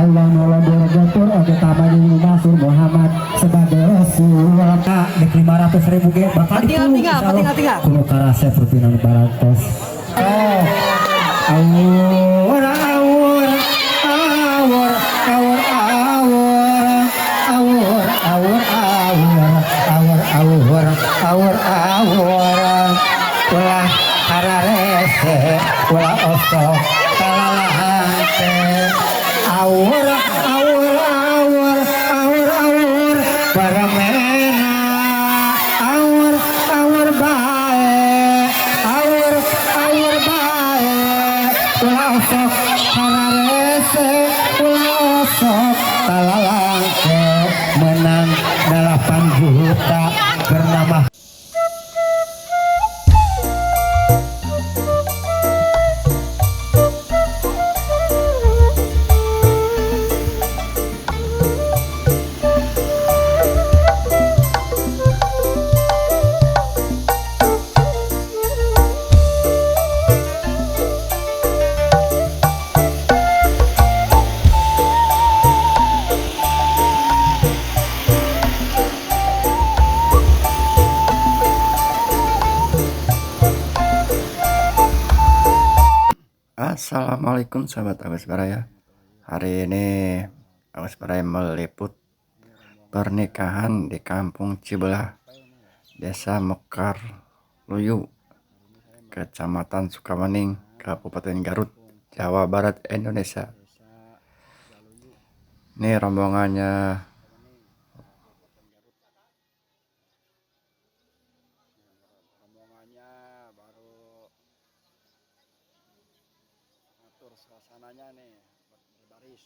Allah nolong gotur oge tamanyu Masur Muhammad sebagai Rasul dek 500.000 ge bakal Tinggal, tinggal, tinggal, tinggal. Kuno karasep rupina nu barantos. Oh, awur awur awur awur awur awur awur awur awur awur awur ulah kararese ulah osok kalalahante awur awur awur awur awur paramena awur awur bae awur awur bae ulah osok kararese ulah osok kalalangke menang 8 juta bernama. Assalamualaikum sahabat Agus Baraya. Hari ini Agus Baraya meliput pernikahan di Kampung Cibelah, Desa Mekarluyu, Kecamatan Sukawening, Kabupaten Garut, Jawa Barat, Indonesia. Ini rombongannya. Baru ngatur suasananya nih berbaris.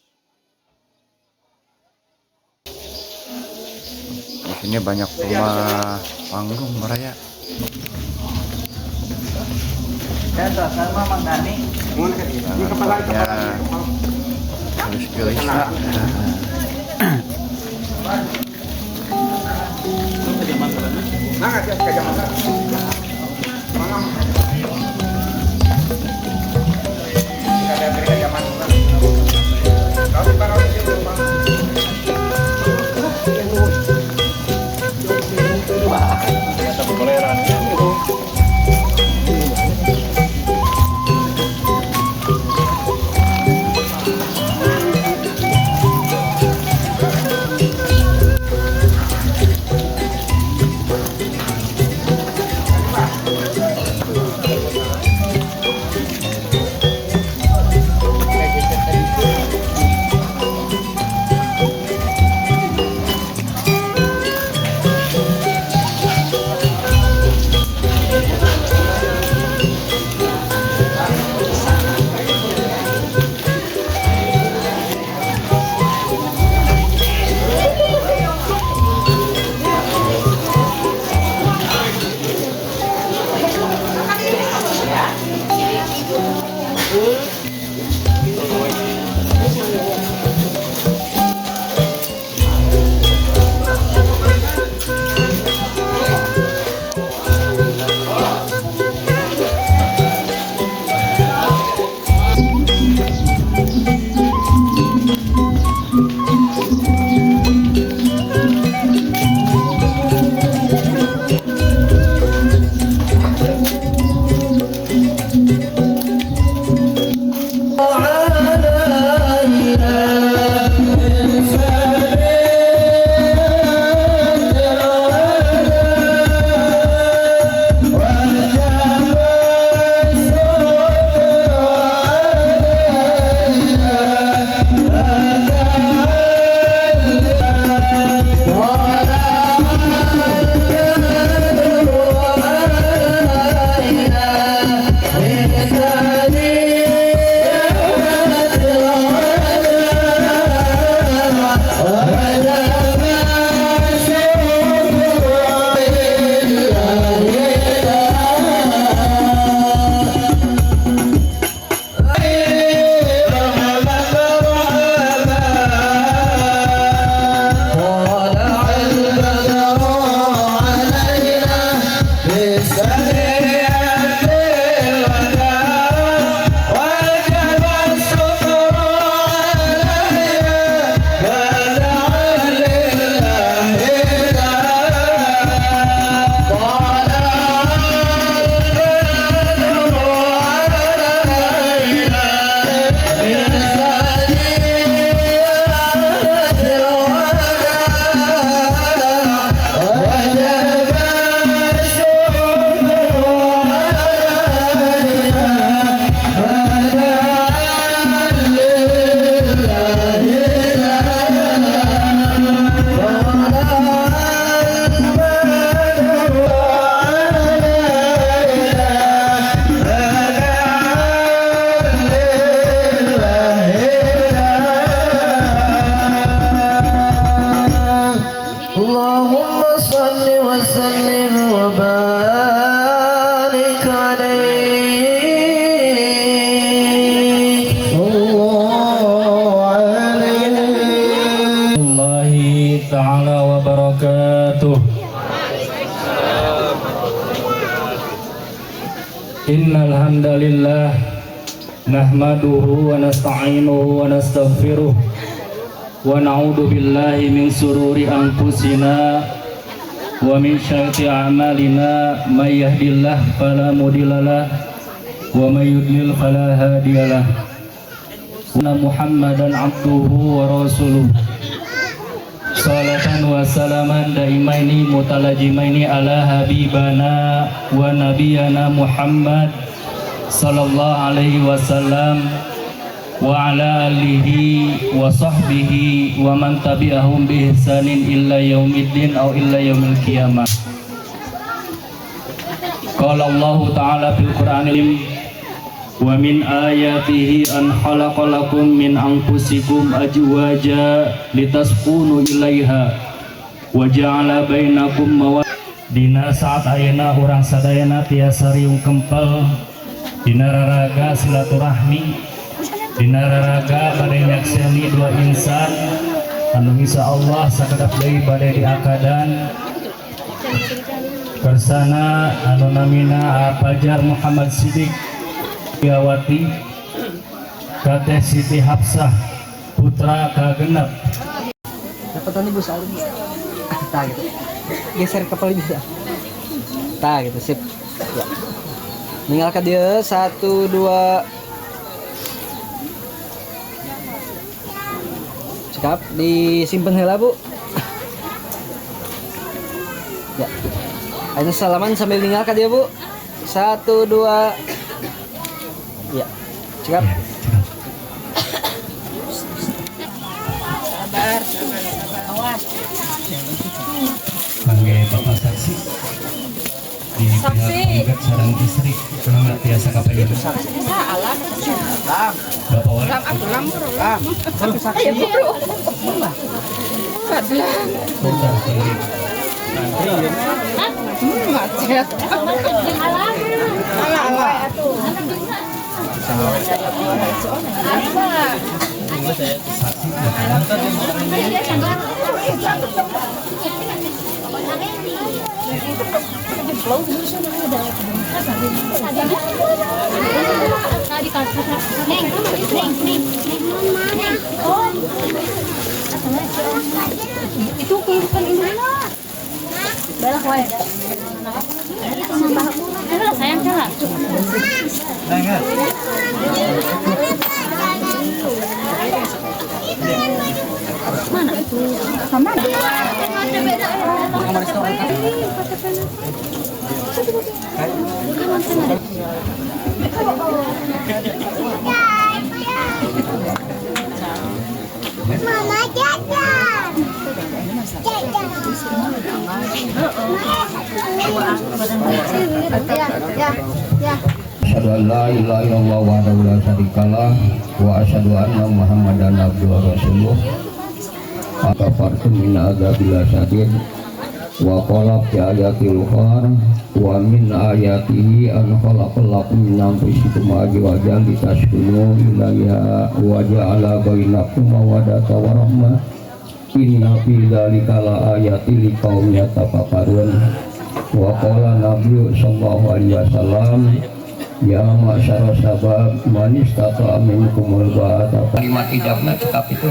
Di sini banyak rumah panggung Baraya. Nampaknya harus gelisah. Ta'ala wabarakatuh. Innal hamdalillah nahmaduhu wa nasta'inuhu wa nastaghfiruh wa na'udzu billahi min sururi anfusina wa min syarri a'malina may yahdihillahu fala mudhillalah wa may yudlil fala hadiyalah. Muhammadan abduhu wa rasuluh. Salatan wa salaman daimaini mutalajimaini ala habibana wa nabiyana Muhammad sallallahu alaihi wasallam wa ala alihi wa sahbihi wa man tabi'ahum bi ihsanin illa yaumiddin aw illa yaumil qiyamah. Qala Allah ta'ala fil Qur'anil wa min ayatihi an khalaqalakum min anfusikum azwaja litaskunu ilaiha wa ja'ala bainakum mawaddah. Dina saat ayeuna urang sadayana tiasa riung kempel dina raraga silaturahmi, dina raraga bade nyakseni dua insan anu insyaallah sakedap deui bade diakadan. Kersana anu namina Fajar Muhammad Sidik Yawati ka Teh Siti Hafsah putra kagenep. Dapat nih, Bu, soal Bu. Tah, gitu. Geser kepala bisa. Tah, gitu, sip. Ya. Ningal ka dieu, satu, dua. Cekap, disimpan heula, Bu. Ya. Ayo salaman sambil ningal ka dieu, Bu. Satu, dua. Ya. Cekap. Sabar, sabar, sabar. Awas. Kangge bapak saksi di pihak penggugat sareng istri mangga tiasa kapayun. Bapak wali. Ayo, bro. Bentar, kangge. Macet. Saksi bapak. Itu bukan ini. Balak wae. Sayang salah. Mana? Sama. Mama jajan. Ya, ya. Asyhadu an la ilaha illallah wahdahu la syarikalah wa asyhadu anna Muhammadan abduhu wa rasuluh. Kafartum min adzabil syadid wa qala fi ayatil ukhra wa min ayatihi an khalaqalakum min anfusikum azwajan litaskunu ilaiha wa ja'ala bainakum mawaddatan wa rahmah. Inna fi dzalika laayatin liqaumin yatafakkarun. Wa qala nabiyyu sallallahu alaihi wasallam ya ma'syara sabab man istata'a minkumul ba'ata. Kalimat ijabna cekap itu.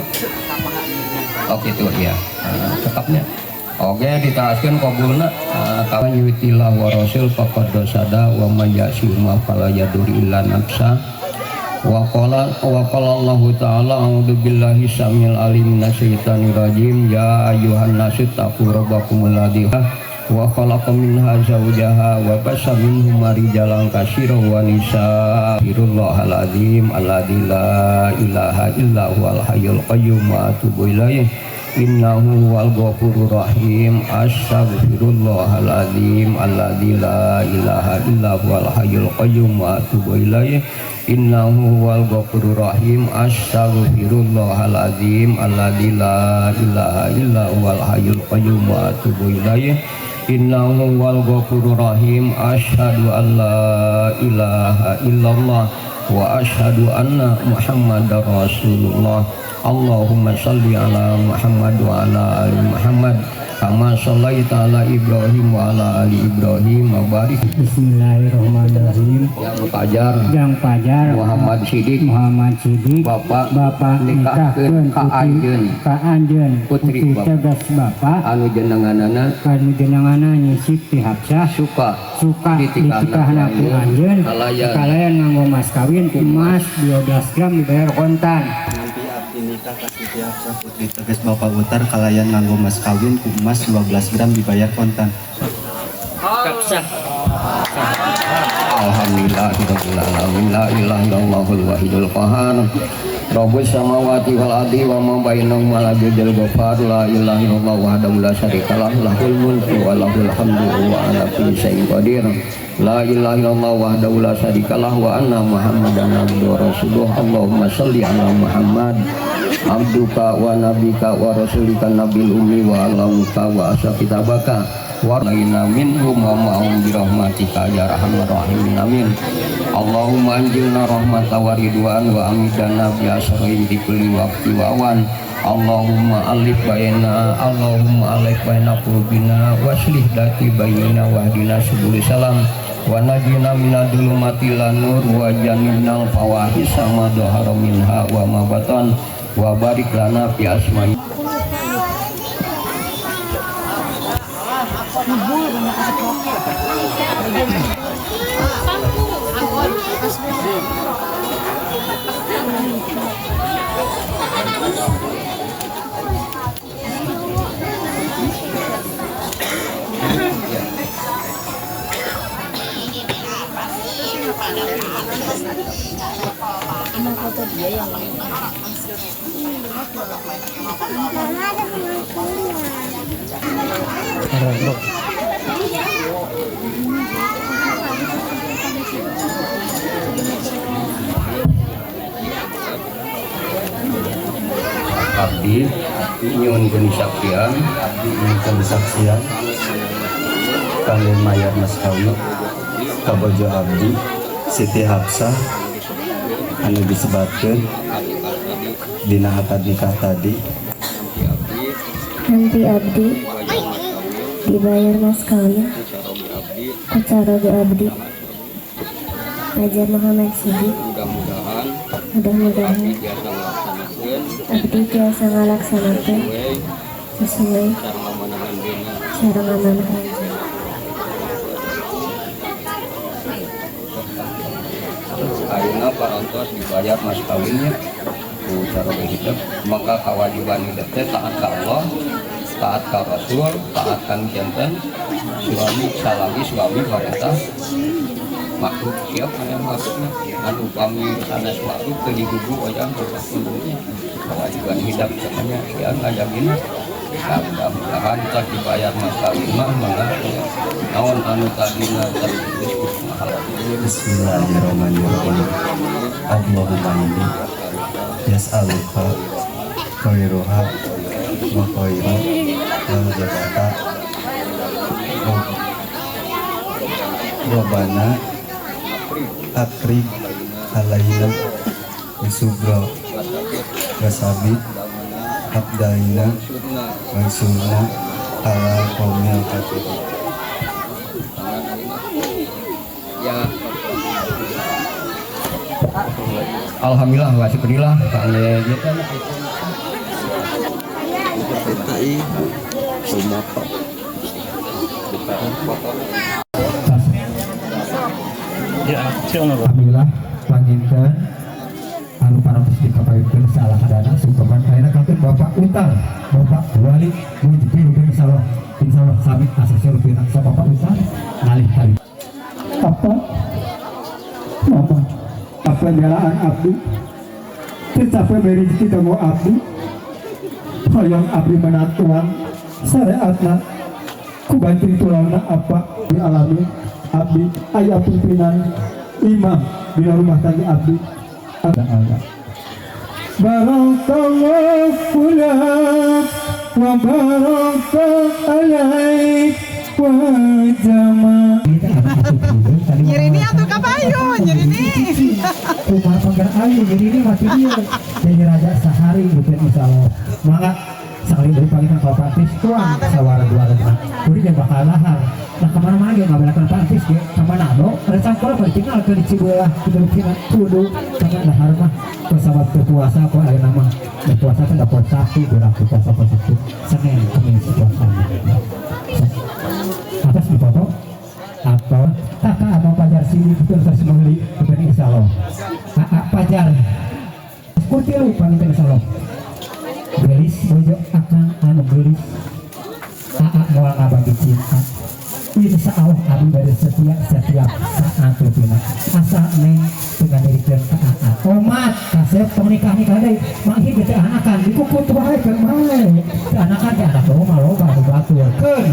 Oh gitu ya. Cekapnya. Oke, diteraskeun qabulna kawan yutillah wa rasul faqad dosada wa may ya'si ma fala yadur illa nafsa. Wa qala Allah ta'ala a'udzu billahi samil alim minasyaitonir rajim ya ayyuhan nasu taqu rabbakumul ladzi wa khalaqa minha zawjaha wa bassa minhuma rijalan katsiran wa nisaa. Astaghfirullahal azim alladzi la ilaha illa huwal hayyul qayyum wa atubu ilaih. Innahu huwal ghafurur rahim. Astaghfirullahal azim alladzi la ilaha illa huwal hayyul qayyum wa atubu ilaih. Innahu huwal ghafurur rahim. Astaghfirullahal azim alladzi la ilaha illa huwal hayyul qayyum wa atubu ilaih. Innahu huwal ghafurur rahim. Asyhadu an la ilaha illallah wa asyhadu anna Muhammadar Rasulullah. Allahumma shalli ala Muhammad wa ala ali Muhammad kama shallaita ala Ibrahim wa ala ali Ibrahim wa barik. Bismillahirrahmanirrahim. Yang Pajar. Yang Pajar. Muhammad Sidik. Muhammad Sidik. Bapak Bapak nikahkeun ka anjeun. Ka anjeun. Putri Bapak. Tegas Bapak. Anu jenenganana. Anu jenenganana Nyi Siti Hapsah. Suka. Suka ditikahna ku anjeun. Kalayan. Kalayan nganggo mas kawin emas 12 gram dibayar kontan. Nikah ka Siti Hapsah putri tegas Bapak Utar kalayan nganggo mas kawin ku emas 12 gram dibayar kontan. Hapsah. Alhamdulillahirabbil alamin la ilaha illallahul wahidul qahhar Rabbus samawati wal ardi wa ma bainahuma al azizul ghaffar la ilaha illallah wahdahu la syarikalah lahul mulku wa lahul hamdu wa ala kulli syai'in qadir la ilaha illallah wahdahu la syarikalah wa anna muhammadan abduhu wa rasuluh. Allahumma shalli ala Muhammad abduka wa nabika wa rasulika nabil ummi wa alamuka wa asakitabaka wa laina minhum wa ma'hum bi rahmatika ya arhamar rahimin amin. Allahumma anjilna rahmata wa ridwan wa amidana bi asrin di kulli waqti wa awan. Allahumma alif baina Allahumma alif baina qulubina waslih dati baina wahdina subul salam wa najina minad dhulumati lan nur wa jannibnal fawahisa ma dhahara minha wa ma batan wa barik lana fi asma'i. Emang foto dia yang lain. Mama ada pengakuan. Abdi nyuhunkeun saksian, abdi nyuhunkeun saksian kanggo mayar mas kawin kabojo abdi Siti Hapsah anu disebatkeun dina akad nikah tadi. Nanti abdi dibayar mas kawin acara abdi Fajar Muhammad Sidik. Mudah-mudahan abdi tiasa ngalaksanakeun sesuai sareng amanah anjeun. Ayeuna parantos dibayar mas kawinnya ku cara hidup, maka kewajiban hidup teh taat ka Allah, taat ka Rasul, taat ka janten suami, salagi suami parentah makhluk siap aya maksudna anu upami sanes makhluk teu digugu ojang berpakundungnya kewajiban hidup semuanya siang ngajamina. Mudah-mudahan tos dibayar mas kawin mah mangga naon anu tadina tertulis. Bismillahirrahmanirrahim. Allahumma inni yas'aluka khairuha wa khairu ma jabata Rabbana akrik alaina bisubra wasabi abdaina wansurna ala qaumil kafirin. Ya. Alhamdulillah wa syukurillah kangge Alhamdulillah panginten anu parantos dikapayunkeun salah kadana sungkeman ayeuna kantun Bapak Utar, Bapak Wali Mujibir insyaallah insyaallah sami asesor pinaksa Bapak Utar ngalih tali. Apa? Bapak apa jalaan abdi? Tercapai beri rezeki kamu abdi. Hoyong abdi menatuang syariatna ku banting tulangna apa dialami abdi aya pimpinan imam di rumah tangga abdi. Allah barakallahu lak wa baraka alaik wa jama. Nyirini atuh kapayu nyirini. Kumaha pagar ayu nyirini mah dia. Jadi raja sehari gitu insyaallah. Mangga sekali dari pagi kan kalau pantis tuang sawar dua renang. Kudu ge bakal lahar. Nah kemana-mana ge ngabelakeun pantis ge ka Manado, rencang kula mah ditinggal ke di Cibelah kitu rupina kudu karena dahar mah sabab teu puasa kok ayeuna mah. Da puasa teh da poe Sabtu, urang puasa poe Sabtu, Senin, Kamis puasa. Atas dipoto atau kakak atau pajar sini itu terus meuli itu insyaallah. Aa pajar kutilu panginten insyaallah. Gelis bojo akang anu gelis. Aa moal ngabagi cinta. Insya Allah abdi bade setia setiap saat rupina. Asa neng teu nganirikeun ka aa. Omat kasep tong nikah-nikah deui. Manghi ge teu anakan dikukut wae keun bae. Teu anakan teh anak loba loba nu batur. Keun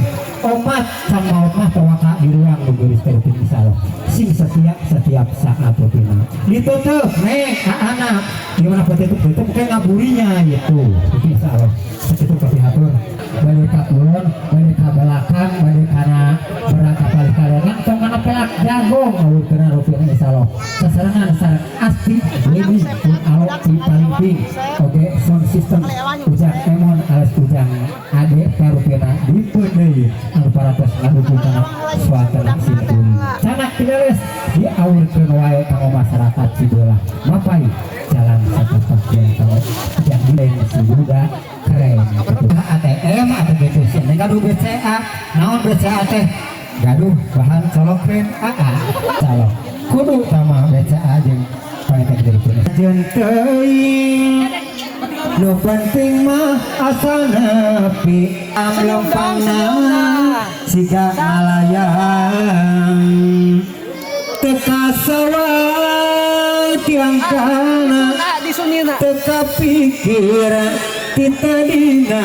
omat can maot mah tawaka di ruang nu geulis teh rupina insyaallah. Sing setia setiap saat rupina. Ditutup neng aana. Gimana tutup tutup kayak ngaburinya gitu. Itu insyaallah. Sakitu kapihatur. Balik ka kulon, balik ka belakang, balik kana berat kapal kalian tong kana pelak jago ngawurkeun rupina insyaallah. Sasarengan sareng asti lebih pun alo ti palimping. Oge sound system Ujang Emon alias Ujang Ade parupina dipun deui anu parantos ngadukung kana suasana simkuring. Sanak pileles diawurkeun wae kanggo masyarakat Cibelah. Mapai jalan satapak jalan kanggo Ujang Dileng si Buda keren gitu. ATM atau gitu sih. Neng gaduh BCA, naon BCA teh? Gaduh bahan colokeun AA. Calok. Kudu tama BCA jeung panginten diripun. Jeung teuing nu penting mah asal nepi amlempangna siga ngalayang teu kasawang tiangkana teu kapikir titadina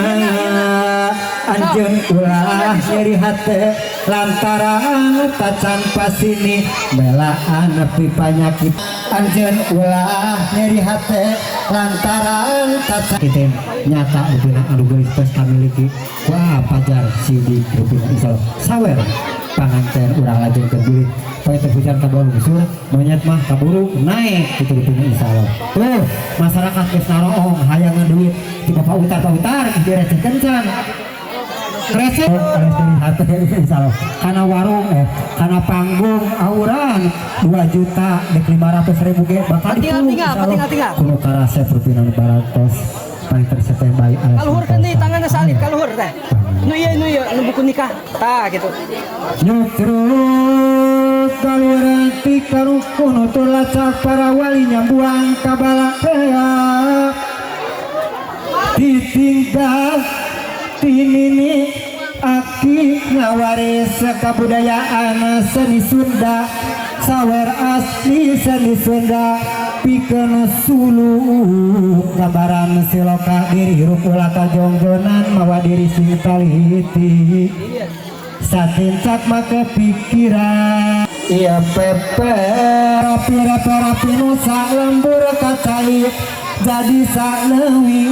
anjeun ulah nyeri hate lantaran tacan pasini melaan nepi panyakit anjeun ulah nyeri hate lantaran tacan kita nyata rupina anu geulis tos kamiliki wah pajar sidik rupina insyaallah sawer panganten urang lajengkeun bilih poe teh hujan kabawa lungsur monyet mah kaburu naik kitu rupina insyaallah. Tuh masyarakat geus naroong hayangan duit ti Bapak Utar Pak Utar direcehkeun can receh hate insyaallah kana warung kana panggung auran 2 juta dek 500 ribu ge bakal Tinggal tinggal tinggal tinggal. Kuno karasep rupina nu barantos paling terseteh bae Kaluhur kan deui tanganna salib kaluhur teh. Nu ieu nu ieu nu buku nikah. Tah gitu. Nyutruk kaluaran ti karukuno tur lacak para wali nyambuang kabala rea ditinggal tinini aki ngawaris kabudayaan seni Sunda sawer asli seni Sunda pikeun suluk gambaran siloka diri hirup ulah kajongjonan mawa diri sing taliti satincak make pikiran iya pepe rapi rapi rapi nusa lembur kacai jadi saleuwi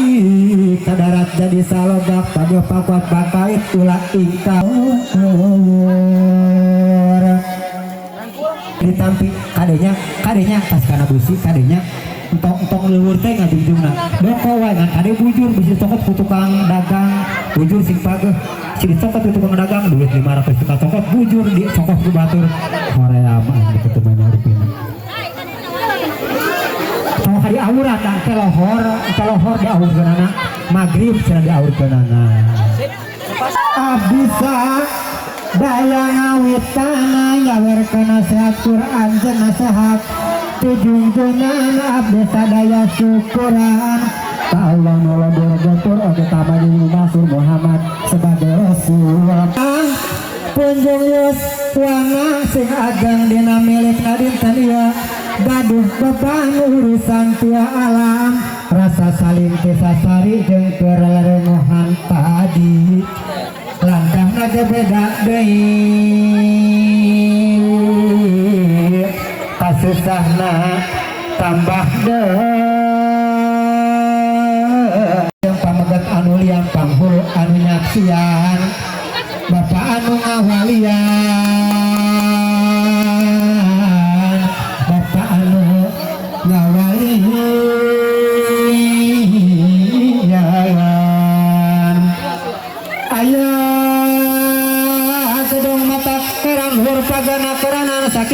kadarat jadi salogak pageuh pakuat bakait ulah ingkar ditampi kadenya kadenya tas kana busi kadenya entong-entong leuwur teh ngajungjungna doko wae ngan kade bujur bisi cokot ku tukang dagang bujur sing pageuh si dicokot ku tukang dagang duit 500 juta cokot bujur dicokot ku batur hoream anu kitu mah rupina tong kadi aurat teh lohor diaurkeunana magrib cenah diaurkeunana abdi daya ngawitana nyawerkeun nasihat Quran jeung nasihat tujungjunan abdi sadaya syukuran ka Allah nu lembur getur oge ka Mansur Muhammad sebagai rasul punjung yuswana sing ageng dina milikna dinten ieu gaduh beban urusan tia alam rasa saling tisasari jeung kerelerengohan tadi langkahna ge beda deui kasusahna tambah deui yang pamegat anu liang panghulu anu nyaksian bapak anu ngawalian bapak anu ngawalian.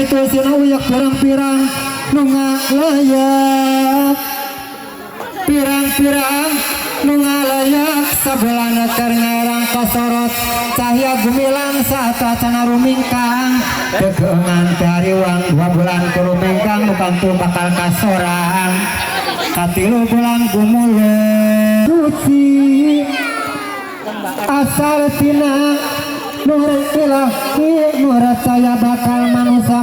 kitu eusina uyak pirang-pirang nu ngalayak, pirang-pirang nu ngalayak. Sabelana keur ngarang kasorot cahya gumilang saat acana rumingkang kegeungan kariwang. 2 bulan kurumingkang nu kantun bakal kasorang, katilu bulan gumulung suci asal tina nur ilahi nur saya bakal manusia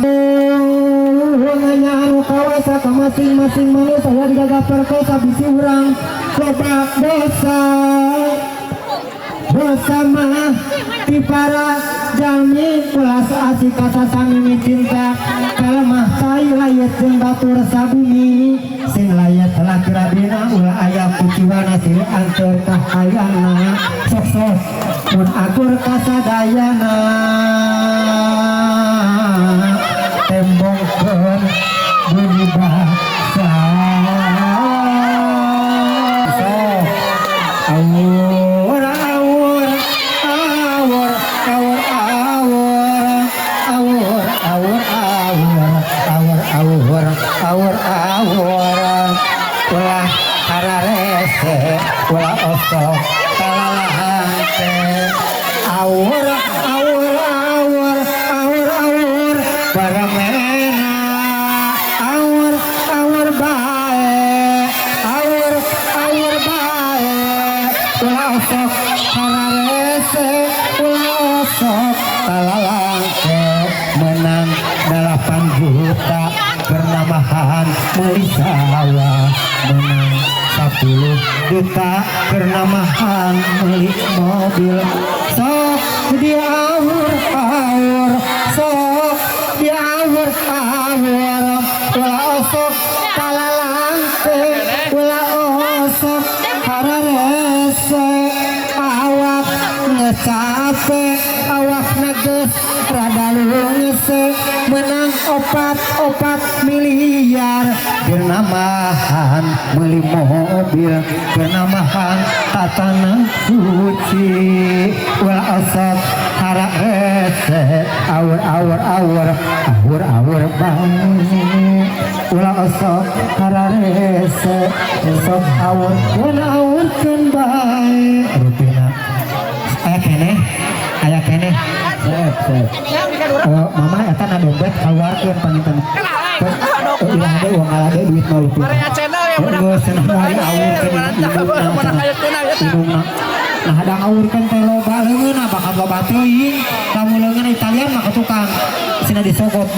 nanya anu kawasa ke masing-masing manusia ya digaga perkosa bisi urang loba dosa. Dosa mah ti para jalmi, ulah asik kata samimi cinta kalemah tai layet jeung batur sabumi sing layet laki rabina ulah aya kuciwana silih anteur kahayana sok-sok mun akur kasadayana tembongkeun budi basa. Sok awur awur awur awur awur awur awur awur awur awur awur ulah hararese ulah osok kalalahan teh awur awur awur awur awur paramena awur awur bae awur awur bae ulah osok hararese ulah osok kalalangke menang 8 juta bernamahan meuli sawah, menang 10 juta bernamahan meuli mobil. Sok diawur awur, sok diawur awur ulah osok kalalangke ulah osok hararese awak ngecape awak geus rada leungse menang 4, 4 miliar bernamahan beli mobil bernamahan tanah suci ulah osok hararese awur awur awur awur awur bae ulah osok hararese sok awur keun awurkeun bae rutina aya keneh aya keneh. Sep, sep. Eh, mama eta na dompet keluarkeun panginten. Ulah deui uang ngalah deui duit mah rupiah. Geus cenah moal diawurkeun indungna cenah. Indungna. Nah, ada ngawurkeun teh loba leungeunna bakal loba teuing. Lamun leungeun Italian mah ke tukang. Sina disogot.